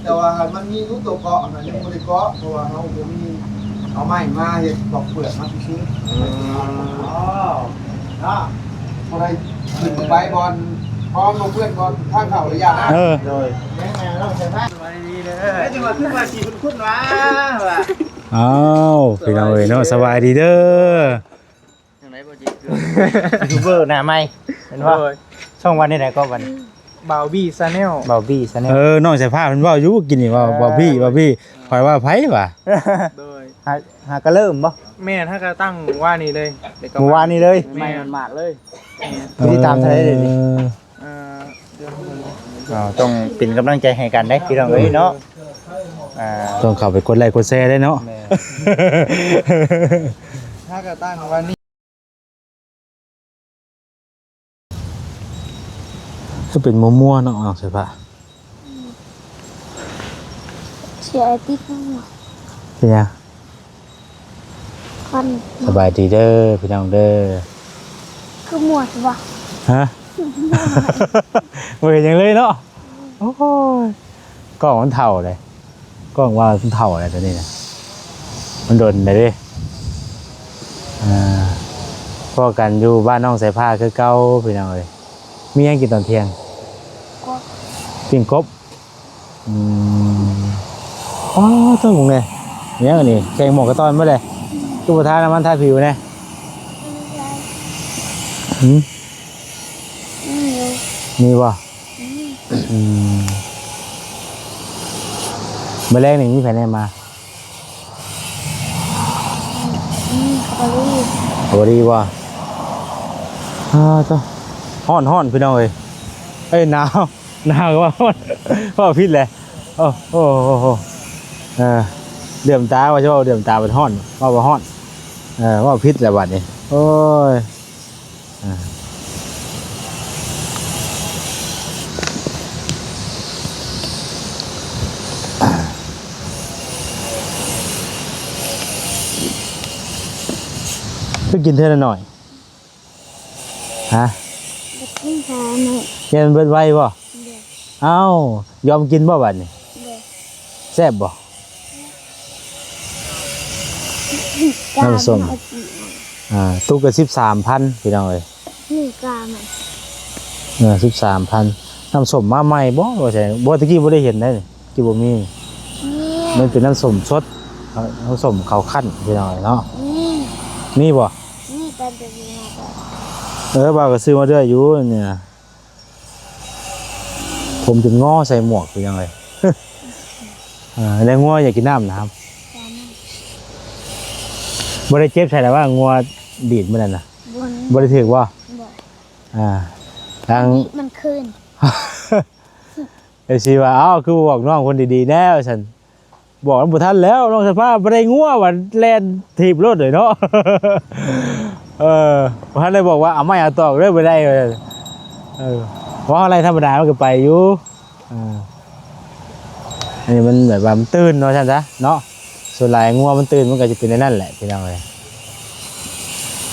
ແຕ່ວ່າໃຫ້ມັນມີຮູ້ຕົວເກາະນະ ຍັງບໍ່ໄດ້ເກາະ ເພາະວ່າເຮົາບໍ່ມີເອົາໄມ້ມາເຮັດປອກເປືອກມາຊື່ໆ. ອືມ ເນາະ ບໍ່ໄດ້ຂຶ້ນໄປບ່ອນ ບ່ອນບໍ່ເພື່ອນ ບ່ອນທາງເຂົ້າລະຍະ. ເອີ ໂດຍ ແມ່ນແລ້ວ ສະບາຍດີເດີ. ແລ້ວຈັ່ງວ່າຄືວ່າຊິຄຸ້ນໆວ່າ ວ່າ ອ້າວ ພີ່ນ້ອງເອີຍເນາະ ສະບາຍດີເດີ. ຈັ່ງໃດບໍ່ຈິດ ຢູທູບເບີໜ້າໃໝ່ ເຫັນບໍ່? ໂດຍ ຊ່ອງວ່າແນວໃດກໍບັດນີ້? ບ່າວບີຊາແນລ ບ່າວບີຊາແນລ. ເອີ ນ້ອງສາຍຟ້າເພິ່ນເວົ້າຢູ່ກີ້ນີ້ວ່າ ເອີ ບ່າວບີ ບ່າວບີ ຂ້ອຍວ່າໃຜວະ? ໂດຍ ຫາ ຫາກະເລີ່ມບໍ່? ແມ່ນ ຫາກະຕັ້ງວານນີ້ເລີຍ ມື້ວານນີ້ເລີຍ ແມ່ນ ໃໝ່ໝາດໆເລີຍ. ເອີ ຕິດຕາມເທົ່າໃດເດນີ້? ເອີ ເອີ ເອົາ ຕ້ອງເປັນກຳລັງໃຈໃຫ້ກັນເດ້ພີ່ນ້ອງເອີຍເນາະ. ອ່າ ຕ້ອງເຂົ້າໄປກົດໄລ້ກົດແຊເດ້ເນາະ. ແມ່ນ ຫາກະຕັ້ງວານນີ້ ຄືເປັນມົວໆເນາະ ນ້ອງສາຍຟ້າ. ເສຍໄອຕິດ ເປັນຫຍັງ? ຄວັນ ສະບາຍດີເດີພີ່ນ້ອງເດີ. ຄືໝວດວະ? ຮະ? ບໍ່ເຫັນຫຍັງເລີຍເນາະ. ໂອ້ຍ ກ້ອງມັນເຖົ້າເດ້ ກ້ອງວ່າມັນເຖົ້າແລ້ວ ໂຕນີ້ນະ ມັນດົນແລ້ວເດ້. ອ່າ ພໍ້ກັນຢູ່ບ້ານນ້ອງສາຍຟ້າຄືເກົ່າພີ່ນ້ອງເອີຍ. ມີຫຍັງກິນຕອນທ່ຽງ? ກບ ປີ້ງກົບ. ອືມ ອໍ ເຈົ້າເບິ່ງແດ່ ຫຍັງອັນນີ້ ແກງໝໍກກະຕ້ອນບໍ່ແລະ? ຄືບໍ່ທານ້ຳມັນທາຜິວແດ່? ອືມ ມີຢູ່ ມີບໍ່? ອືມ ອືມ ມື້ແລງນີ້ມີໃຜແນ່ມາ? ອືມ ເຂົາບໍ່ດີ ເຂົາບໍ່ດີບໍ່? ອ້າ ເຈົ້າ ຮ້ອນໆ ພີ່ນ້ອງເອີຍ ເອີຍ ໜາວ ໜາວກໍວ່າຮ້ອນ ເວົ້າຜິດແຫຼະ. ໂອ້ ໂອ້ ໂອ້ ເອີ ເຫຼື້ອມຕາ ວ່າຊິເວົ້າເຫຼື້ອມຕາ ເປັນຮ້ອນ ເວົ້າວ່າຮ້ອນ ເອີ ເວົ້າຜິດແລ້ວບັດນີ້ ໂອ້ຍ. ອ່າ ຄືກິນເທື່ອລະໜ້ອຍ? ຮະ? ຢາກກິນເທື່ອລະໜ້ອຍ. ຢ້ານມັນເບິດໄວບໍ່? ເດີ້. ເອົ້າ ຍອມກິນບໍ່ບັດນີ້? ເດີ້. ແຊບບໍ່? ນ້ຳສົ້ມ ກາມັນເອົາກິນ ອ່າ ຕຸກລະສິບສາມພັນ ພີ່ນ້ອງເອີຍ. ນີ້ກາມັນ ເອີ ສິບສາມພັນ. ນ້ຳສົ້ມມາໃໝ່ບໍ່ ວ່າຊັ້ນ? ບໍ່ ຕະກີ້ບໍ່ໄດ້ເຫັນໄດ໋ ຕະກີ້ບໍ່ມີ. ນີ້ ມັນເປັນນ້ຳສົ້ມສົດ ນ້ຳສົ້ມເຂົາຄັ້ນ ພີ່ນ້ອງເອີຍເນາະ. ນີ້ ມີບໍ່? ນີ້ຕອນຕະກີ້ມາກໍ ເອີ ບ່າວກໍຊື້ມາເລື້ອຍຢູ່ນີ້ນະ. ຜົມຈົນງໍໃສ່ໝວກຄືຫຍັງເລີຍ. ອ່າ ແລ້ວງົວຢາກກິນນ້ຳນະ ບໍ່ໄດ້ເຈັບໃສ່ລະວ່າ ງົວດີດມື້ນັ້ນນະ? ບໍ່ ບໍ່ໄດ້ຖືກບໍ່? ບໍ່ ອ່າ ທາງ ມັນຄືນ ເອັຟຊີວ່າ ເອົ້າ ຄືບໍ່ບອກນ້ອງເພິ່ນດີໆແດ່ວ່າຊັ້ນ. ບອກນຳບໍ່ທັນແລ້ວ ນ້ອງສາຍຟ້າບໍ່ໄດ້ງົວວ່າ ແລ່ນຖີບໂລດເລີຍເນາະ. ເອີ ບໍ່ທັນໄດ້ບອກວ່າເອົາໄມ້ເອົາຕອກເດີ ບໍ່ໄດ້. ເອີ ເວົ້າໄລ່ທຳມະດາມັນກໍໄປຢູ່. ເອີ ອັນນີ້ມັນແບບວ່າມັນຕື່ນເນາະ ຊັ້ນຊະເນາະ. ສ່ວນຫຼາຍງົວມັນຕື່ນ ມັນກໍຈະເປັນແນວນັ້ນແຫຼະ ພີ່ນ້ອງເອີຍ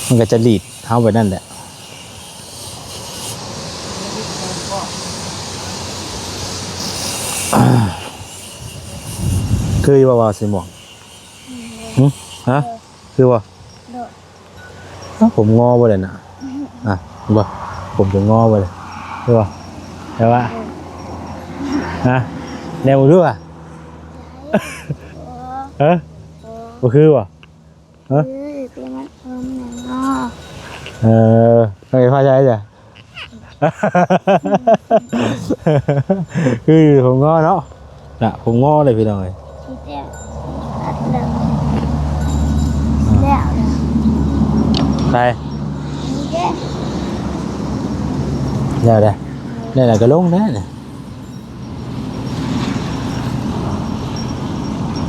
ມັນກໍຈະດີດເຮົາໄປນັ້ນແຫຼະ. ຄືຢູ່ບໍ່ວ່າສີມ່ວງ? ຫຶ? ຮະ? ຄືບໍ່? ໂດຍ ອ້າວ ຜົມງໍບໍ່ເລີຍນະ? ອືມ ອ່ະ ບໍ່ ຜົມຈະງໍບໍ່ເລີຍ? ຄືບໍ່? ແຕ່ວ່າ ເອີ ຮະ? ແນວບໍ່ຄືຫວາ? ບໍ່ ຮະ? ບໍ່ ບໍ່ຄືບໍ່? ຮະ? ຄື ຄືມັນ ເອີ ມັນງໍ ເອີ ມັນເປັນພາສາໃດ? ຄືຜົມງໍເນາະ ນະ ຜົມງໍເລີຍພີ່ນ້ອງເອີຍ. ແລ້ວ ໄປ ແລ້ວເດ້ ແລ້ວກໍລົງແລ້ວນີ້.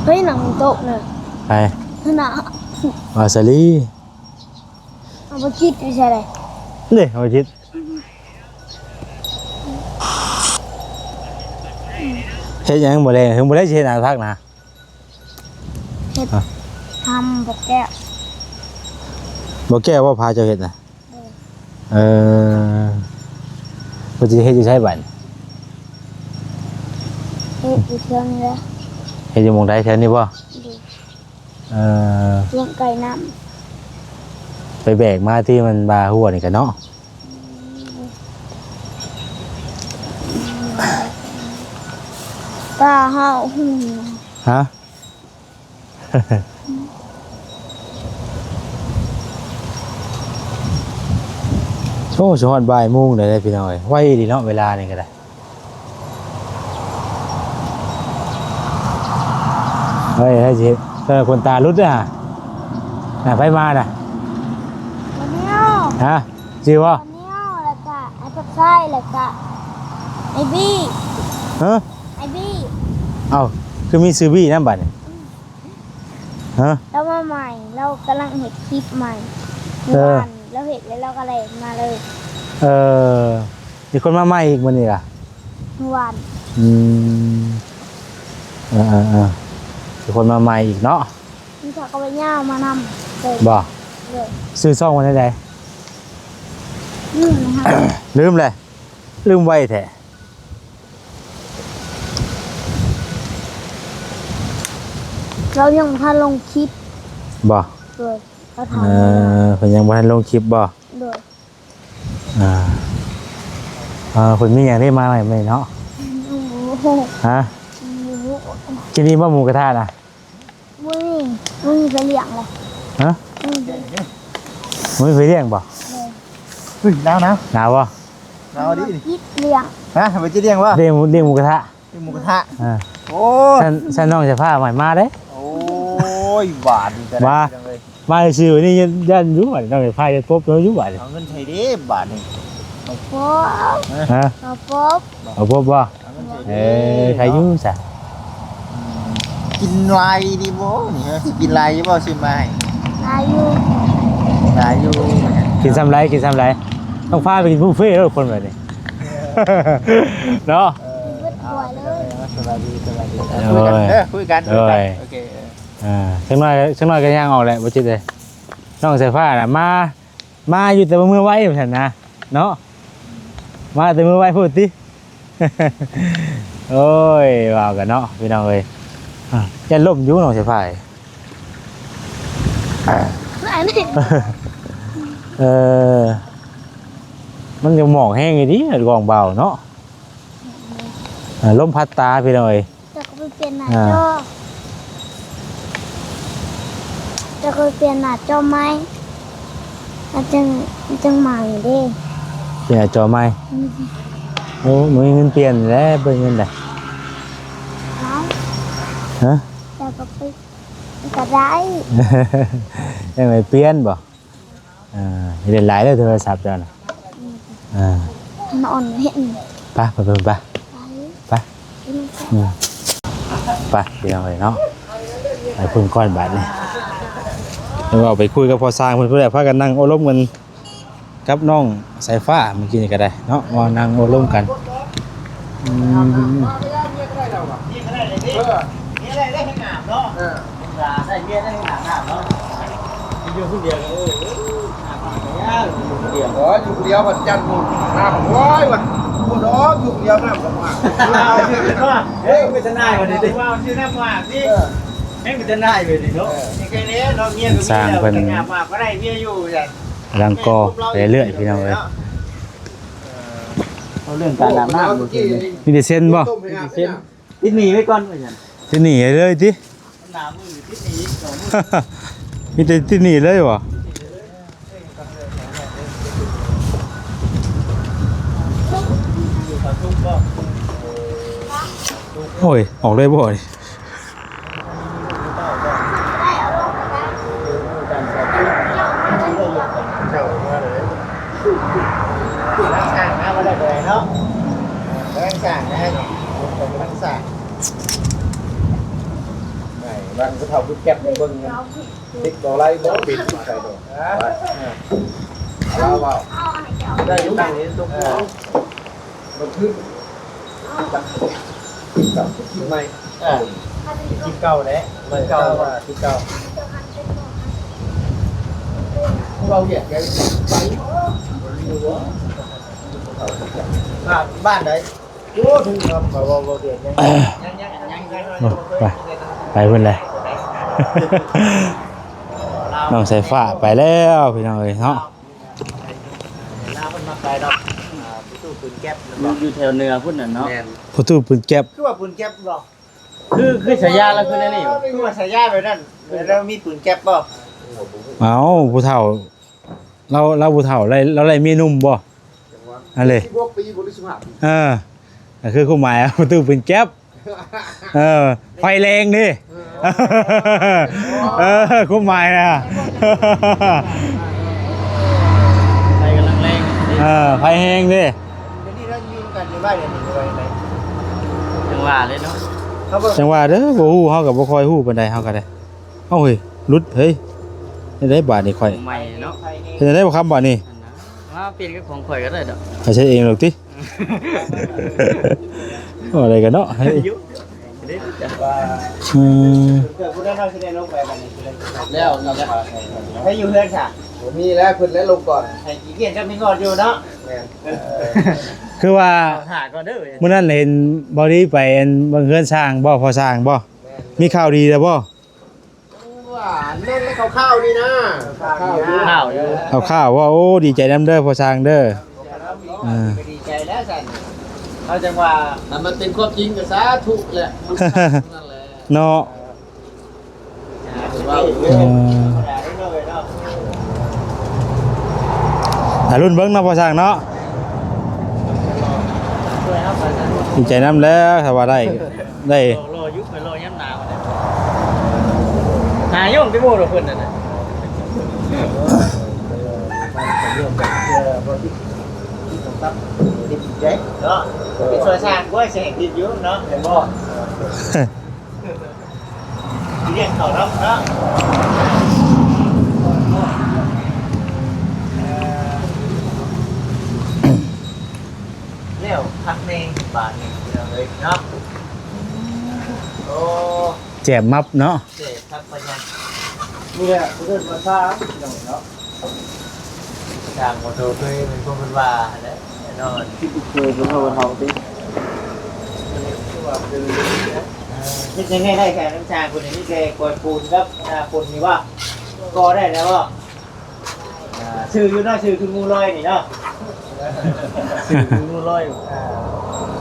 ເຮີ້ຍ ໜັງຕົກນະ ໃຜ? ນະ ວາສາລີ. ເອົາບໍ່ຈິດຢູ່ໃສເດ້? ເດ້ ເອົາບໍ່ຈິດ ເຮັດຫຍັງມື້ແລງ? ມື້ແລງຊິເຮັດຫຍັງ? ພັກນະ ເຮັດ ຮະ? ທຳບໍ່ແກ້ວ ບໍ່ແກ້ວບໍ່ ພາເຈົ້າເຮັດນະ? ເອີ ເອີ ເພິ່ນຊິເຮັດຢູ່ໃສບັດນີ້? ເຮັດຢູ່ເທິງເດ້. ເຮັດຢູ່ໝ່ອງໃດ ແຖວນີ້ບໍ່? ເອີ ລ້ຽງໄກ່ນ້ຳ. ໄປແບກມາທີ່ມັນວ່າຮົ່ວນີ້ກະເນາະ. ປາເຮົາຫຸ່ງ. ຮະ? ໂອ້ ຊິຮອດບ່າຍໂມງແລ້ວເດ້ພີ່ນ້ອງເອີຍ. ໄວດີເນາະ ເວລານີ້ກະໄດ້. ເຮີ້ຍ ໃຜຊິເຮັດ ເອີ ຂົນຕາຫຼຸດເດ້ຫາ. ນະ ໃຜມານະ? ບໍ່ແນວ. ຮະ? ຊື່ບໍ່? ບໍ່ແນວ ແລ້ວກະໄອ້ພັກໄຊ ແລ້ວກະໄອ້ບີ. ຮະ? ໄອ້ບີ. ເອົ້າ ຄືມີຊື່ບີນຳບາດນີ້? ຮະ? ລາວມາໃໝ່ ລາວກຳລັງເຮັດຄລິບໃໝ່. ເອີ ມື້ວານລາວເຮັດແລ້ວລາວກະແລ່ນມາເລີຍ. ເອີ ມີຄົນມາໃໝ່ອີກມື້ນີ້ລະ? ມື້ວານ. ອືມ ເອີໆໆ ມີຄົນມາໃໝ່ອີກເນາະ. ມີຜັກກາດຍາວມານຳ. ບໍ່? ເອີ ຊື່ຊ່ອງວ່າແນວໃດ? ລືມແລ້ວ ລືມແລ້ວ ລືມໄວແທ້. ລາວຍັງບໍ່ທັນລົງຄລິບ. ບໍ່? ໂດຍ. ເອີ ເພິ່ນຍັງບໍ່ທັນລົງຄລິບບໍ່? ໂດຍ. ອ່າ ເອີ ເພິ່ນມີຫຍັງໄດ້ມາໃໝ່ເນາະ? ໂອ້ໂຫ. ຮະ? ໂອ້ໂຫ. ກິນອີ່ມບໍ່ໝູກະທະນະ? ບໍ່ມີ ບໍ່ມີໃຜລ້ຽງເລີຍ. ຮະ? ບໍ່ມີໃຜ ບໍ່ມີໃຜລ້ຽງບໍ່? ໂດຍ. ອຸ້ຍ ໜາວ ໜາວ ໜາວບໍ່? ໜາວດີ. ກິດລ້ຽງ. ຮະ? ໄປກິດລ້ຽງບໍ່? ລ້ຽງ ລ້ຽງໝູກະທະ. ກິນໝູກະທະ. ອ່າ ໂອ້ ຊັ້ນ ຊັ້ນນ້ອງສາຍຟ້າໃໝ່ມາເດ້. ໂອ້ຍ ບາດນີ້ກະໄດ້ ມາຊື່ໆ ນີ້ຢ້ານຢູ່ ນ້ອງສາຍຟ້າຢ້ານປົບເຮົາຢູ່ບາດນີ້. ເອົາເງິນໃຫ້ເດ້ບາດນີ້. ເອົາປົບ. ຮະ? ເອົາປົບ. ເອົາປົບບໍ່? ເອີ ໃຄຢູ່ຊະ. ອືມ ກິນຫຼາຍດີບໍ່ນີ້? ຊິກິນຫຼາຍຢູ່ບໍ່? ຊື້ມາໃຫ້. ຫຼາຍຢູ່ ຫຼາຍຢູ່. ກິນຊ່ຳໃດ ກິນຊ່ຳໃດ? ຕ້ອງພາໄປກິນບຸບເຟໂລດຄົນແບບນີ້ ເນາະ. ເອີ ເອົາ ສະບາຍດີ ສະບາຍດີ. ໂດຍ ຄຸຍກັນເດີ ຄຸຍກັນ ຄຸຍກັນ. ໂດຍ ໂອເຄ. ເອີ ອ່າ ຈັກໜ້ອຍ ຈັກໜ້ອຍກະຍ່າງອອກແຫຼະ ບໍ່ຈິດເອີຍ. ນ້ອງສາຍຟ້ານະ ມາ ມາຢູ່ແຕ່ວ່າເມືອໄວວ່າຊັ້ນນະ ເນາະ. ມາແຕ່ເມືອໄວໂພດຕິ. ໂອ້ຍ ວ່າກັນເນາະ ພີ່ນ້ອງເອີຍ. ອ່າ ຢ້ານລົ້ມຢູ່ ນ້ອງສາຍຟ້າ. ເອີ ມັນຍັງໝອກແຮງຢູ່ຕິ ກ້ອງເບົາເນາະ. ອ່າ ລົມພັດຕາ ພີ່ນ້ອງເອີຍ. ຈະໄປປ່ຽນໜ້າຈໍ ອ່າ ຈະໄປປ່ຽນໜ້າຈໍໃໝ່ ມັນຈັ່ງ ມັນຈັ່ງໃໝ່ເດ້. ປ່ຽນໜ້າຈໍໃໝ່. ອືມ ໂອ້ ບໍ່ມີເງິນປ່ຽນແລ້ວ ເບິ່ງເງິນໄດ. ເອົ້າ ຮະ? ຈະໄປ ກະໄດ້ ຍັງໄປປ່ຽນບໍ່? ອ່າ ຢ່າຫຼິ້ນຫຼາຍເດີໂທລະສັບເຈົ້ານະ. ອືມ ອ່າ ນອນເຫັນ. ໄປ ໄປ ໄປ ໄປ ໄປ. ອືມ ໄປ ພີ່ນ້ອງເອີຍເນາະ ໄປພຸ້ນກ່ອນບາດນີ້. ແລ້ວເວົ້າໄປຄຸຍກັບພໍ່ຊ່າງເພິ່ນ ເພິ່ນແຫຼະ ພາກັນນັ່ງໂອ້ລົມກັນກັບນ້ອງສາຍຟ້າ ມື້ກີ້ນີ້ກະໄດ້ເນາະ ມານັ່ງໂອ້ລົມກັນ. ອືມ ເອີ ມີແຕ່ໄດ້ເຮັດງານເນາະ. ເອີ ໄດ້ເມຍໄດ້ເຮັດງານເນາະ. ຢູ່ຄົນດຽວ ເອີ ຢູ່ຄົນດຽວ ໂອ້ຍ ຢູ່ຄົນດຽວພັດຈັດໝູ່ ນ້ຳ ໂອ້ຍ ວ່າ ບໍ່ດອກ ຢູ່ຄົນດຽວນ້ຳກະມາ. ເອີ ເປັນຕາໜ່າຍບັດນີ້ຕິ ວ່າຊື່ນ້ຳມາກຕິ. ເອີ ເປັນຕາໜ່າຍບັດນີ້ເນາະ. ເອີ ແຄ່ນີ້ເນາະ ເມຍກະມີແລ້ວ ສາມຄົນ ແຕ່ງານມາກະໄດ້ເມຍຢູ່. ກຳລັງກໍ່ໄປເລື້ອຍ ພີ່ນ້ອງເອີຍ. ເອີ ເວົ້າເລື່ອງການອາບນ້ຳ ມີແຕ່ເຊັນບໍ່? ມີແຕ່ເຊັນ. ຕິດໜີ້ໄວ້ກ່ອນວ່າຊັ້ນ. ຕິດໜີ້ເລີຍຕິ? ໜ້າມືຕິດໜີ້ ມີແຕ່ຕິດໜີ້ເລີຍຫວາ? ໂອ້ຍ ອອກເລີຍບໍ່ນີ້? ກຳລັງສ້າງນະ ບໍ່ໄດ້ໄປເນາະ ກຳລັງສ້າງນະ ກຳລັງສ້າງ. ໄປ ບາງຜູ້ເຖົ້າຜູ້ແກ່ເບິ່ງ ຕິດບໍ່ໄລ່ບໍ່ ປິດໃສ່ໂດດ. ລາວເວົ້າໄດ້ຢູ່ ເອີ ມັນຄື ກັບຄລິບໃໝ່ ເອີ ຄລິບເກົ່າແຫຼະ ຄລິບເກົ່າ ຄລິບເກົ່າ ເວົ້າວຽດໄດ້ໄປ ບ້ານ ບ້ານໃດ? ໂອ້ ຖືກນຳ ເຂົາເວົ້າບໍ່ເດືອດຍັງ ໂອ້ ໄປ ໄປພຸ້ນແຫຼະ ນ້ອງສາຍຟ້າໄປແລ້ວ ພີ່ນ້ອງເອີຍເນາະ. ລາວເພິ່ນມັກໄປດອກ ອ່າ ຜູ້ຕູ້ປືນແກັບ ຢູ່ ຢູ່ແຖວເໜືອພຸ້ນນະເນາະ. ແມ່ນ ຜູ້ຕູ້ປືນແກັບ ຄືວ່າປືນແກັບບໍ່? ຄື ຄືສາຍາລາວຄືແນວນີ້ ຄືວ່າສາຍາແບບນັ້ນ ແລ້ວມີປືນແກັບບໍ່? ເອົ້າ ຜູ້ເຖົ້າ ລາວ ລາວຜູ້ເຖົ້າ ລາວ ລາວໄລ່ເມຍໜຸ່ມບໍ່? ອັນເດ ສິບຫົກປີບໍ່ ຫຼື ສິບຫ້າປີ ເອີ ກໍຄືຄວາມໝາຍ ປະຕູປືນແກັບ ເອີ ໄຟແຮງເດ້ ເອີ ຄວາມໝາຍນະ ໄຟກຳລັງແຮງ ເອີ ໄຟແຮງເດ້. ດຽວນີ້ເຮົາຢູ່ນຳກັນຢູ່ບ້ານດຽວນີ້ ຫຼືວ່າຈັ່ງໃດ? ຈັ່ງວ່າເລີຍເນາະ ເຮົາບໍ່ ຈັ່ງວ່າເດີ ບໍ່ຮູ້ ເຮົາກໍບໍ່ຄ່ອຍຮູ້ປານໃດ ເຮົາກໍໄດ້. ເອົ້າ ເຮີ້ຍ ຫຼຸດເຮີ້ຍ ເຮັດໄດ້ບາດນີ້ຂ້ອຍ ໃໝ່ເນາະ ເຮັດໄດ້ບໍ່ຄຳບາດນີ້? ອັນນະ ມາປ່ຽນກັບຂອງຂ້ອຍກໍໄດ້ດອກ ໃຫ້ໃຊ້ເອງດອກຕິ ເວົ້າໄດ້ກັນເນາະ ເຮີ້ຍ ເອີ ເພື່ອຜູ້ນັ້ນເຮົາຊິໄດ້ລົງໄປບາດນີ້ ແລ້ວ ໃຜຢູ່ເຮືອນຊະ? ບໍ່ມີແລ້ວ ເພິ່ນແລ້ວລົງກ່ອນ ໃຫ້ຂີ້ຂຽດກັບມີງອດຢູ່ເນາະ. ແມ່ນ ຄືວ່າ ຖ້າກ່ອນເດີ ມື້ນັ້ນເຫັນເບົາດີໄປອັນເບິ່ງເຮືອນຊ່າງບໍ່ ພໍ່ຊ່າງບໍ່? ແມ່ນ ມີຂ່າວດີແລ້ວບໍ່? ວ່າແມ່ນແລ້ວ ຂ່າວໆນີ້ນະ ຂ່າວໆຢູ່ ຂ່າວຢູ່ ຂ່າວໆວ່າ ໂອ້ ດີໃຈນຳເດີພໍ່ຊ່າງເດີ ອ່າ ດີໃຈແລ້ວຊັ້ນ ເຮົາຈັ່ງວ່າ ຖ້າມັນເປັນຄວາມຈິງກໍສາທຸແຫຼະ ເນາະ ເອີ ຖ້າລຸ້ນເບິ່ງເນາະ ພໍ່ຊ່າງເນາະ ດີໃຈນຳແລ້ວ ຖ້າວ່າໄດ້ ໄດ້ ລໍຢູ່ ໄປລໍຍາມໜາວ ຫາຍົງຕິໂມດເພິ່ນນັ້ນນະ ເນາະ ໄປຊ່ວຍສ້າງ ໂອ້ຍ ຊິໃຫ້ຕິດຢູ່ເນາະ ແມ່ນບໍ່? ຊິລ້ຽງເຂົາເນາະ ເນາະ ແລ້ວຄັກແນ່ບາດນີ້ ພີ່ນ້ອງເອີຍເນາະ ໂອ້ ແຈ່ມມັບເນາະ ເຈັບຄັກປານຫຍັງ ນີ້ແຫຼະ ເພິ່ນເອີ້ນວ່າຊ່າງ ພີ່ນ້ອງເນາະ ຊ່າງບໍ່ໂຕເຄີຍ ແມ່ນພວກເພິ່ນວ່າຫັ້ນແຫຼະ ແນ່ນອນ ຄືເຄີຍເພິ່ນເວົ້າກັບເຮົາຕິ ເຮັດຈັ່ງໃດໄດ້ແຄ່ນຳຊ່າງເພິ່ນນີ້ ມີແຕ່ກອຍປູນກັບ ອ່າ ຝົນນີ້ວ່າ ກໍໄດ້ແລ້ວບໍ່? ອ່າ ຊື່ຢູ່ເນາະ ຊື່ຄືງູລອຍນີ້ເນາະ ຊື່ຄືງູລອຍ ອ່າ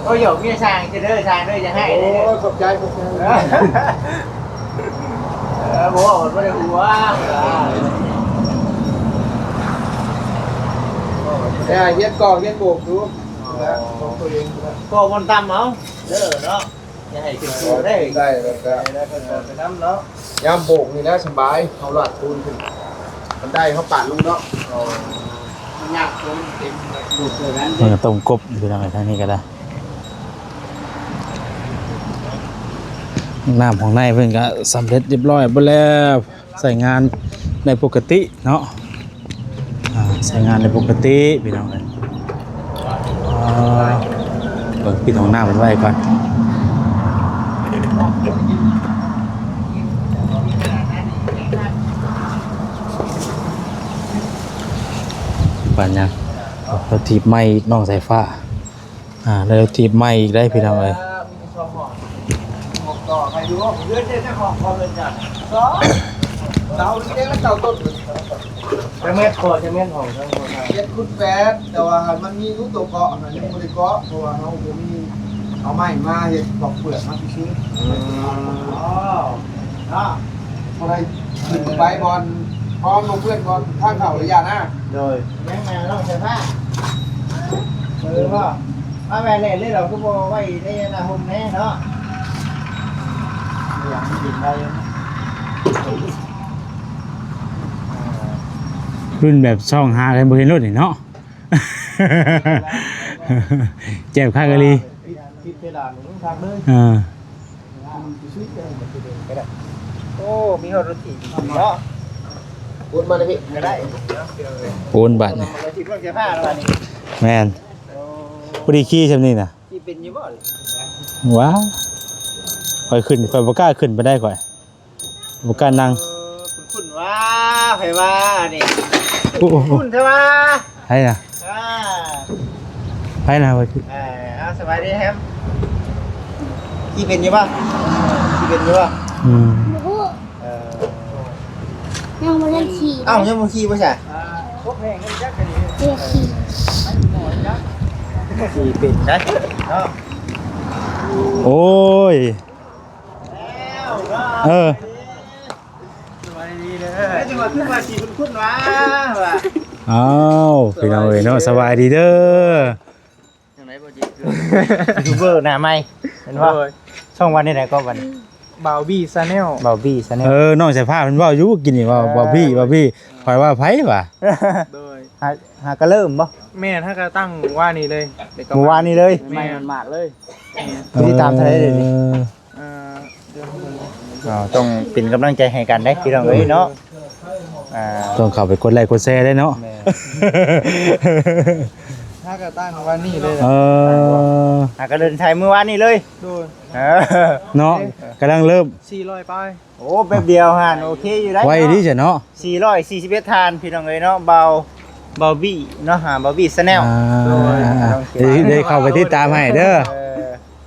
ໂອ້ຍ ຢອກເມຍຊ່າງເດີ ຊ່າງເດີ ຢ່າໃຫ້ເດີ ໂອ້ຍ ຂອບໃຈ ຂອບໃຈ ເອີ ບໍ່ ບໍ່ໄດ້ຫົວ ແຕ່ຮຽນກໍ່ຮຽນໂບກຢູ່ ແລະ ຂອງຕົວເອງ ກໍບ່ອນຕ່ຳເອົາເດີເນາະ. ຢ່າໃຫ້ຂຶ້ນສູງເດ້ ໄດ້ແລ້ວກໍ ໄດ້ແລ້ວກໍໄປນຳເນາະ ຍາມໂບກນີ້ແຫຼະສະບາຍ ເຮົາລາດປູນຂຶ້ນ ບັນໄດເຮົາປາດລົງເນາະ ມັນຍາກ ໂຕມັນເຕັມ ໂບກເທົ່າກັນ ເພິ່ນກໍຕົ້ມກົບ ພີ່ນ້ອງເອີຍ ທາງນີ້ກໍໄດ້ ຫ້ອງນ້ຳຫ້ອງໃນເພິ່ນກໍສຳເລັດຮຽບຮ້ອຍເບິດແລ້ວ. ໃຊ້ງານໄດ້ປົກກະຕິເນາະ ອ່າ ໃຊ້ງານໄດ້ປົກກະຕິພີ່ນ້ອງເອີຍ ອ່າ ເບິ່ງປິດຫ້ອງນ້ຳໄວ້ກ່ອນ ປານຫຍັງ ເອົາ ລະຖີບໃໝ່ອີກ ນ້ອງສາຍຟ້າ. ອ່າ ແລ້ວຖີບໃໝ່ອີກໄດ໋ພີ່ນ້ອງເອີຍ ມີສອງຫ້ອງ ຫ້ອງຕໍ່ໃຫ້ຢູ່ ຫ້ອງເຮືອນເດ້ ຫ້ອງ ຫ້ອງເຮືອນກັນ ສອງ ເສົາເລັກແລະເສົາຕົ້ນ ຈັກແມັດ ພໍຈັກແມັດ ຫ້ອງທັງໝົດ ເຈັດຄູນແປດ ແຕ່ວ່າມັນມີຢູ່ໂຕເກາະຫັ້ນ ຍັງບໍ່ໄດ້ເກາະ ເພາະວ່າເຮົາບໍ່ມີ ເອົາໄມ້ມາເຮັດປອກເປືອກມາຊື່ໆ ອືມ ອໍ ເນາະ ບໍ່ໄດ້ຂຶ້ນໄປບ່ອນ ບ່ອນລົງເຮືອນ ບ່ອນທາງເຂົ້າລະຍະນະ ໂດຍ ຍັງແມ່ນເນາະ ເສື້ອຜ້າ ເອີ ບໍ່ ມາແວ່ນແລ່ນເລີຍ ເຮົາຄືບໍ່ໄວ້ໃນອັນນ່າ ຮົ່ມແດ່ເນາະ ລຸ້ນແບບສ່ອງຫາກັນບໍ່ເຫັນລົດນີ້ເນາະ ແຈ່ມຄັກອີ່ຫຼີ ຕິດເພດານນີ້ຄັກເລີຍ ເອີ. ໂອ້ ມີຮອດລົດຖີບເນາະ ໂອນມາເລີຍພີ່ ກໍໄດ້ ໂອນບາດນີ້ ລົດຖີບລົດເສຍຜ້າແລ້ວບາດນີ້ ແມ່ນ ໂອ້ ພໍດີຂີ່ຊ່ຳນີ້ນະ ຂີ່ເປັນຢູ່ບໍ່ ວ້າ ຂ້ອຍຂຶ້ນ ຂ້ອຍບໍ່ກ້າຂຶ້ນປານໃດ ຂ້ອຍບໍ່ກ້ານັ່ງ ເອີ ຄຸ້ນໆ ຫວາ ໃຜວ່ານີ້ ໂອ້ ຄຸ້ນແທ້ຫວາ ໃຜນະ ອ່າ ໃຜນະ ວ່າຄື ເອີ ເອົາ ສະບາຍດີແຮມ ຂີ່ເປັນຢູ່ບໍ່? ຂີ່ເປັນຢູ່ບໍ່? ອືມ ບໍ່ຮູ້ ເອີ ຍັງບໍ່ທັນຂີ່ ເອົ້າ ຍັງບໍ່ຂີ່ບໍ່ຊະ? ບໍ່ຂີ່ ຂີ່ເປັນໄດ໋ເນາະ. ໂອ້ຍ ເອີ ສະບາຍດີເດີ ຈັ່ງວ່າຄືວ່າຊິຄຸ້ນໆຫວາ ວ່າ ອ້າວ ພີ່ນ້ອງເອີຍເນາະ ສະບາຍດີເດີ. ຈັ່ງໃດບໍ່ຈິດ ຢູທູບເບີໜ້າໃໝ່ແມ່ນບໍ່? ໂດຍ ຊ່ອງວ່າແນວໃດກໍບັດນີ້? ບ່າວບີແຊນແນວ ບ່າວບີແຊນແນວ. ເອີ ນ້ອງສາຍຟ້າເພິ່ນເວົ້າຢູ່ກີ້ນີ້ວ່າ ເອີ ບ່າວບີ ບ່າວບີ ຂ້ອຍວ່າໃຜວະ? ໂດຍ ຫາ ຫາກະເລີ່ມບໍ່? ແມ່ນ ຫາກະຕັ້ງວານນີ້ເລີຍ ມື້ວານນີ້ເລີຍ ໃໝ່ໝາດໆເລີຍ. ແມ່ນ ຜູ້ຕິດຕາມເທົ່າໃດດຽວນີ້? ເອີ ເອີ ດຽວເບິ່ງ ກໍຕ້ອງເປັນກຳລັງໃຈໃຫ້ກັນເດ້ພີ່ນ້ອງເອີຍເນາະ. ອ່າ ຕ້ອງເຂົ້າໄປກົດໄລກົດແຊເດ້ເນາະ. ແມ່ນ ຫາກະຕັ້ງວານນີ້ເລີຍ. ເອີ ຫາກະເລີ່ມຖ່າຍມື້ວານນີ້ເລີຍ. ໂດຍ ເອີ ເນາະ ກຳລັງເລີ່ມ ສີ່ຮ້ອຍປາຍ. ໂອ້ ແປັບດຽວຫັ້ນ ໂອເຄຢູ່ໄດ໋ ໄວດີຊະເນາະ. ສີ່ຮ້ອຍສີ່ສິບເອັດທ່ານ ພີ່ນ້ອງເອີຍເນາະ ບ່າວ ບ່າວບີເນາະ ອ່າ ບ່າວບີແຊນແນວ. ອ່າ ໂດຍ ອ່າ ໂອເຄ ດຽວ ດຽວເຂົ້າໄປຕິດຕາມໃຫ້ເດີ.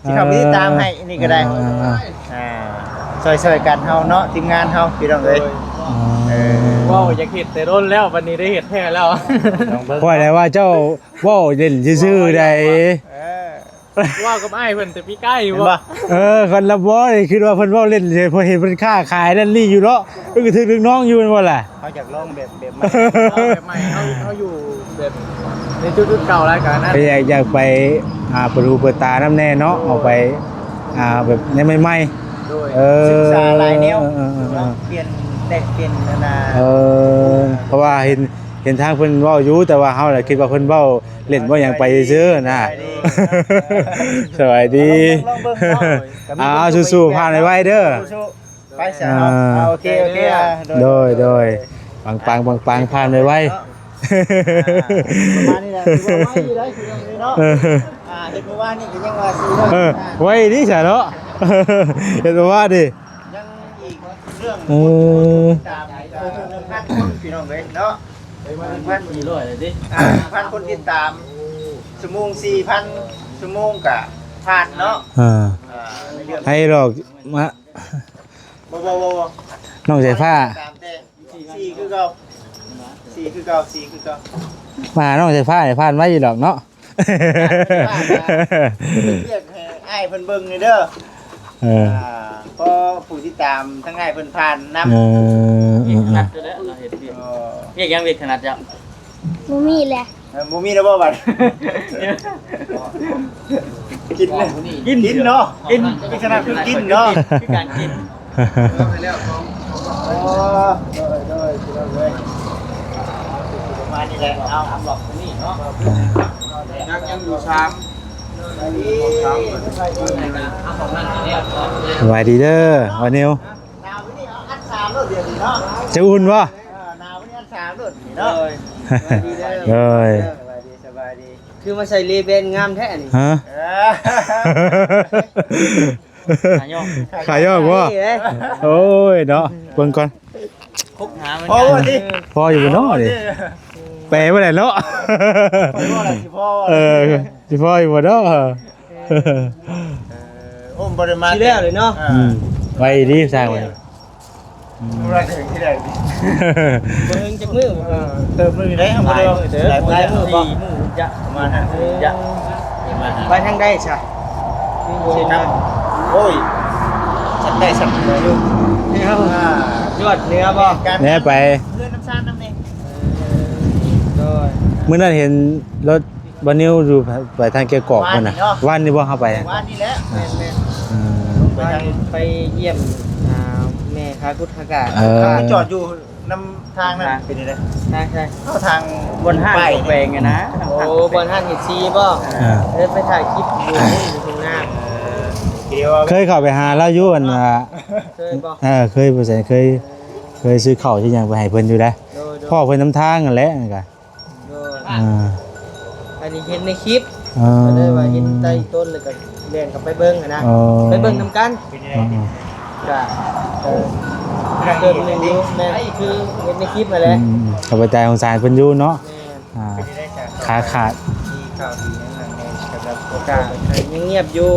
ເອີ ຊິເຂົ້າໄປຕິດຕາມໃຫ້ນີ້ກໍໄດ້. ອ່າ ອ່າ ອ່າ ຊ່ອຍໆກັນເຮົາເນາະ ທີມງານເຮົາ ພີ່ນ້ອງເອີຍ. ໂດຍ ເອີ ເວົ້າຢາກເຮັດແຕ່ດົນແລ້ວ ບັດນີ້ໄດ້ເຮັດແທ້ແລ້ວ. ຂ້ອຍໄດ້ວ່າເຈົ້າເວົ້າເລ່ນຊື່ໆໃດ໋. ເອີ ເວົ້າກັບອ້າຍເພິ່ນແຕ່ປີກາຍນີ້ບໍ່? ເອີ ຄັນລະບໍ່ນີ້ຄິດວ່າເພິ່ນເວົ້າເລ່ນເລີຍ ເພາະເຫັນເພິ່ນຄ້າຂາຍນັ້ນນີ້ຢູ່ເນາະ. ເອີ ກໍຖືກລູກນ້ອງຢູ່ແມ່ນບໍ່ລະ? ເຮົາຢາກລອງແບບ ແບບໃໝ່ ເຮົາ ແບບໃໝ່ ເຮົາ ເຮົາຢູ່ແບບໃນຈຸດໆເກົ່າຫຼາຍການນະ. ກໍຢາກ ຢາກໄປ ອ່າ ເປີດຫູເປີດຕານຳແດ່ເນາະ. ໂດຍ ອອກໄປ ອ່າ ແບບແນວໃໝ່ໆ. ໂດຍ ເອີ ສຶກສາຫຼາຍແນວ ເອີ ເນາະ ປ່ຽນ ແລກປ່ຽນ ອັນນ່າ. ເອີ ເພາະວ່າເຫັນ ເຫັນທາງເພິ່ນເວົ້າຢູ່ ແຕ່ວ່າເຮົາລະຄິດວ່າເພິ່ນເວົ້າ ເລ່ນບໍ່ຫຍັງໄປຊື່ໆນະ. ສະບາຍດີ ລອງເບິ່ງ ລອງເບິ່ງເນາະ. ອ່າ ສູ້ໆ ຜ່ານໄວໆເດີ. ສູ້ໆ ໄປຊະເນາະ. ອ່າ ໂອເຄ ໂອເຄ ໂດຍ ໂດຍ ໂດຍ ປັງໆ ປັງໆ ຜ່ານໄວໆ ເນາະ. ອ່າ ປະມານນີ້ແຫຼະ ຖືວ່າໄວຢູ່ໄດ໋ເນາະ. ອ່າ ເຮັດມື້ວານນີ້ກໍຍັງວ່າຊິໄວ ເອີ ໄວດີຊະເນາະ ເຮັດມື້ວານນີ້. ຍັງອີກເລື່ອງ ເອີ ຕິດຕາມອີກ ເອີ ໜຶ່ງພັນຄົນ ພີ່ນ້ອງເອີຍເນາະ. ໜຶ່ງພັນສີ່ຮ້ອຍເລີຍຕິ ອ່າ ໜຶ່ງພັນຄົນຕິດຕາມ ຊົ່ວໂມງສີ່ພັນຊົ່ວໂມງກະຜ່ານເນາະ. ອ່າ ໃຫ້ດອກມາ ບໍ່ ບໍ່ ບໍ່ ບໍ່ ນ້ອງສາຍຟ້າ ຕາມແຕ່ ສີ່ຄືເກົ່າ ສີ່ຄືເກົ່າ ສີ່ຄືເກົ່າ. ມາຫານ້ອງສາຍຟ້ານີ້ຜ່ານໄວຢູ່ດອກເນາະ. ເຮັດວຽກໃຫ້ອ້າຍເພິ່ນເບິ່ງແດ່ເດີ. ເອີ ອ່າ ເພາະຜູ້ຕິດຕາມທັງອ້າຍເພິ່ນຜ່ານນຳ. ເອີ ເອີ ເອີ ເຮັດວຽກ ເຮັດວຽກຫຍັງ ວຽກຖະໜັດເຈົ້າ? ບໍ່ມີແຫຼະ. ເອີ ບໍ່ມີແລ້ວບໍ່ບັດ? ກິນ ກິນ ກິນເນາະ ກິນ ມີຖະໜັດຄືກິນເນາະ ຄືການກິນ. ໂອ້ ໂດຍ ໂດຍ ໂດຍ ປະມານນີ້ແຫຼະ. ເອົາ ອັບລັອກຕົວນີ້ເນາະ ຍັງ ຍັງຢູ່ສາມ ສະບາຍດີເດີ ບ່າວນິວ. ໜາວນີ້ເອົາອັດສາມໂລດດຽວນີ້ເນາະ ຈະອຸ່ນບໍ່? ເອີ ໜາວນີ້ອັດສາມໂລດນີ້ເນາະ. ໂດຍ ໂດຍ ສະບາຍດີ ສະບາຍດີ. ຄືມາໃສ່ເລແບນງາມແທ້ນີ້ ຮະ? ເອີ ຂາຍອກ ຂາຍອກບໍ່? ນີ້ເດ້ ໂອ້ຍເນາະ ເບິ່ງກ່ອນ ຄົບຫາມັນ ພໍຢູ່ບໍ່ເນາະນີ້? ແປບໍ່ໄດ້ເນາະ ຂ້ອຍວ່າຊິພໍ ເອີ ຊິພໍຢູ່ບໍ່ເນາະ? ເອີ ໂອ້ ບໍ່ໄດ້ມາ ຊິແລ້ວເລີຍເນາະ. ອ່າ ອືມ ໄວດີສ້າງໄວ້. ອືມ ບໍ່ເຖິງທີ່ໃດ ບໍ່ເຖິງຈັກມື້. ເອີ ເຕີມມື້ໄດ້ ບໍ່ໄດ້ ຫຼາຍມື້ເຕີບ ຫຼາຍມື້ ຫຼາຍມື້ບໍ່? ສີ່ມື້ຈະ ປະມານຫ້າມື້ຈະ ເອີ ໄປທາງໃດຊະ? ໂອ້ຍ ສັກໄດ້ສັກເໜືອຢູ່ ເອີ ອ່າ ຍອດເໜືອບໍ່? ແນ່ໄປ ເຮືອນນ້ຳຊານນຳນີ້. ໂດຍ ມື້ນັ້ນເຫັນລົດ ບ່າວນິວຢູ່ໄປທາງແກ້ວກອກພຸ້ນນະ. ວານນີ້ເນາະ ວານນີ້ບໍ່ ເຮົາໄປ ວານນີ້ແຫຼະ. ແມ່ນໆ ອືມ ໄປທາງ ໄປຢ້ຽມ ອ່າ ແມ່ຄ້າກຸດຄ້າກາ. ເອີ ໄປຈອດຢູ່ນຳທາງນັ້ນ ເປັນຈັ່ງໃດ? ທາງໃສ? ເຂົ້າທາງບ່ອນຮ້ານຂອງແປງຫັ້ນນະ. ໂອ້ ບ່ອນຮ້ານເອັຟຊີບໍ່? ເອີ ເອີ ໄປຖ່າຍຄລິບຢູ່ ຢູ່ທົ່ງນາ. ເອີ ເຄີຍເຂົ້າໄປຫາລາວຢູ່ ອັນວ່າ ເຄີຍບໍ່? ເອີ ເຄີຍ ບໍ່ໃຊ່ ເຄີຍ ເຄີຍຊື້ເຂົ້າຊື້ຫຍັງໄປໃຫ້ເພິ່ນຢູ່ເດ້. ໂດຍ ໂດຍ ພໍ້ເພິ່ນນຳທາງຫັ້ນແຫຼະ ນັ້ນກະ ໂດຍ ອ່າ ອັນນີ້ເຫັນໃນຄລິບ ອ່າ ກໍເລີຍວ່າເຫັນໃຕ້ຕົ້ນ ແລ້ວກໍແລ່ນກັບໄປເບິ່ງຫັ້ນນະ. ອໍ ໄປເບິ່ງນຳກັນ. ອໍ ກະ ເອີ ເຕີມໜຶ່ງຢູ່ ແມ່ນ ຄືເຫັນໃນຄລິບຫັ້ນແຫຼະ. ອືມ ກໍໄປໃຈສົງສານເພິ່ນຢູ່ເນາະ. ແມ່ນ ອ່າ ຂາຂາດ ມີຂ່າວດີຫຍັງແດ່? ສະ ກໍຍັງງຽບຢູ່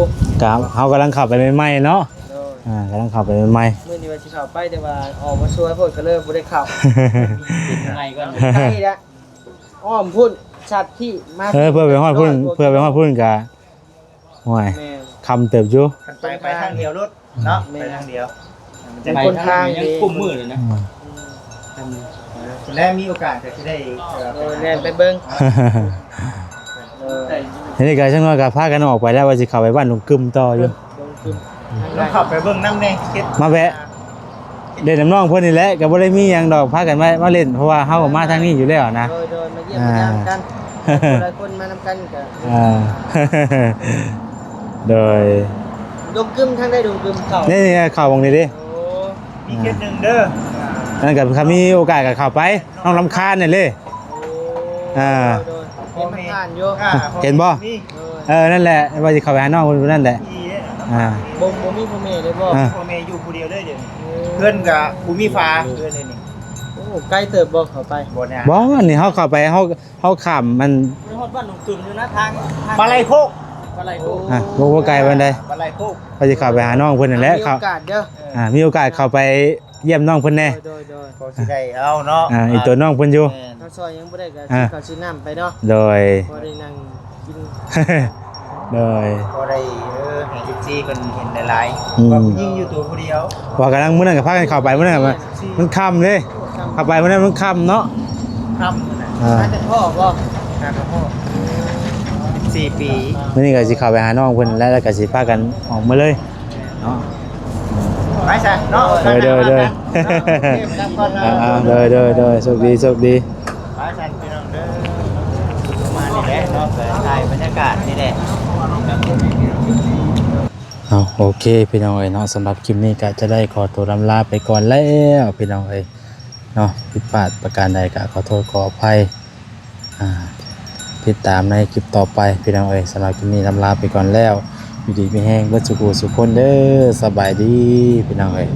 ກໍເຮົາກຳລັງເຂົ້າໄປໃໝ່ໆເນາະ. ໂດຍ ອ່າ ກຳລັງເຂົ້າໄປໃໝ່ໆ ມື້ນີ້ວ່າຊິເຂົ້າໄປ ແຕ່ວ່າອອກມາຊ່ວຍໂພດ ກໍເລີຍບໍ່ໄດ້ເຂົ້າ. ໃໝ່ກ່ອນ ໄກລະ ອ້ອມພຸ້ນ ສັດທີ່ມາ ເອີ ເພື່ອໄປຮອດພຸ້ນ ເພື່ອໄປຮອດພຸ້ນກະ ໂອ້ຍ ແມ່ນ ຄ່ຳເຕີບຢູ່. ຄັນໄປ ໄປທາງດຽວໂລດເນາະ ແມ່ນ ໄປທາງດຽວ ມັນຈະ ໄປທາງດຽວ ຍັງກຸ້ມມືເລີຍນະ. ອືມ ອືມ ແລະມີໂອກາດກໍຊິໄດ້ ເອີ ແລ່ນໄປເບິ່ງ. ເອີ ທີນີ້ກໍຈັກໜ້ອຍກໍພາກັນອອກໄປແລ້ວ ວ່າຊິເຂົ້າໄປບ້ານດົງກຶມຕໍ່ຢູ່. ລົງທຶນ ລອງເຂົ້າໄປເບິ່ງນຳແດ່ ເຮັດ ມາແວະ ອ່າ ເລ່ນນຳນ້ອງເພິ່ນນີ້ແຫຼະ ກໍບໍ່ໄດ້ມີຫຍັງດອກ ພາກັນມາ ມາເລ່ນ ເພາະວ່າເຮົາກໍມາທາງນີ້ຢູ່ແລ້ວນະ. ໂດຍ ໂດຍ ມາຢ້ຽມມາຢາມກັນ ອ່າ ຫຼາຍຄົນມານຳກັນກໍ ອ່າ ໂດຍ ດົງກຶມ ທາງໃດດົງກຶມເຂົ້າ ນີ້ໆ ເຂົ້າໝ່ອງນີ້ເດ້. ໂອ້ ມີເຂດໜຶ່ງເດີ ອ່າ ນັ້ນກໍ ຄັນມີໂອກາດກໍເຂົ້າໄປ ນ້ອງລຳຄານນີ້ເດ້. ໂອ້ ອ່າ ໂດຍ ໂດຍ ເຫັນຜ່ານໆຢູ່ ອ່າ ເຫັນບໍ່? ມີ ໂດຍ ເອີ ນັ້ນແຫຼະ ວ່າຊິເຂົ້າໄປຫານ້ອງເພິ່ນຜູ້ນັ້ນແຫຼະ. ອ່າ ບໍ່ ບໍ່ມີພໍ່ແມ່ເລີຍບໍ່? ອ່າ ພໍ່ແມ່ຢູ່ຜູ້ດຽວເລີຍດຽວນີ້. ເອີ ເຮືອນກໍບໍ່ມີຝາເຮືອນເລີຍນີ້. ໂອ້ ໄກເຕີບບໍ່ເຂົ້າໄປ? ບໍ່ນະ ບໍ່ ອັນນີ້ເຮົາເຂົ້າໄປ ເຮົາ ເຮົາຂ້າມມັນ ໄປຮອດບ້ານໜອງຕຶມຢູ່ນະ ທາງ ທາງປາໄລໂຄກ ປາໄລໂຄກ. ອ່າ ບໍ່ ບໍ່ໄກປານໃດ ປາໄລໂຄກ. ເຮົາຊິເຂົ້າໄປຫານ້ອງເພິ່ນນັ້ນແຫຼະ ມີໂອກາດເດີ ອ່າ ມີໂອກາດເຂົ້າໄປຢ້ຽມນ້ອງເພິ່ນແດ່. ໂດຍ ໂດຍ ໂດຍ ກໍຊິໄດ້ເອົາເນາະ ອ່າ ອີກຕົວນ້ອງເພິ່ນຢູ່ ແມ່ນ ເຂົາຊ່ອຍຫຍັງບໍ່ໄດ້ກໍ ອ່າ ຊື້ເຂົ້າຊື້ນ້ຳໄປເນາະ. ໂດຍ ພໍໄດ້ນັ່ງກິນ ໂດຍ ພໍໄດ້ ເອີ ໃຫ້ເອັຟຊີເພິ່ນເຫັນຫຼາຍໆ ອືມ ວ່າຜູ້ຍິງຢູ່ຕົວຜູ້ດຽວ. ວ່າກຳລັງ ມື້ນັ້ນກໍພາກັນເຂົ້າໄປ ມື້ນັ້ນ ແມ່ນ ມັນຄ່ຳເດ້ ເຂົ້າໄປມື້ນັ້ນມັນຄ່ຳເນາະ ຄ່ຳມື້ນັ້ນ. ອ່າ ຫາແຕ່ພໍ່ບໍ່? ຫາແຕ່ພໍ່ ສິບສີ່ປີ. ມື້ນີ້ກໍຊິເຂົ້າໄປຫານ້ອງເພິ່ນແລ້ວ ແລ້ວກໍຊິພາກັນອອກມາເລີຍເນາະ. ໄປຊະເນາະ ໂດຍ ໂດຍ ໂດຍ ເນາະ ເກັບກັບກ່ອນເນາະ. ອ່າໆ ໂດຍ ໂດຍ ໂດຍ ໂຊກດີ ໂຊກດີ. ໄປຊັ້ນພີ່ນ້ອງເດີ ປະມານນີ້ແຫຼະເນາະ ກໍຖ່າຍບັນຍາກາດນີ້ແຫຼະ. ເອົາ ໂອເຄ ພີ່ນ້ອງເອີຍເນາະ ສຳລັບຄລິບນີ້ກໍຈະໄດ້ຂໍຕົວລຳລາໄປກ່ອນແລ້ວ ພີ່ນ້ອງເອີຍເນາະ. ຜິດພາດປະການໃດກໍຂໍໂທດຂໍອະໄພ ອ່າ ຕິດຕາມໃນຄລິບຕໍ່ໄປ ພີ່ນ້ອງເອີຍ. ສຳລັບຄລິບນີ້ລຳລາໄປກ່ອນແລ້ວ ຢູ່ດີມີແຮງເບິດສູ່ຜູ້ສູ່ຄົນເດີ. ສະບາຍດີ ພີ່ນ້ອງເອີຍ.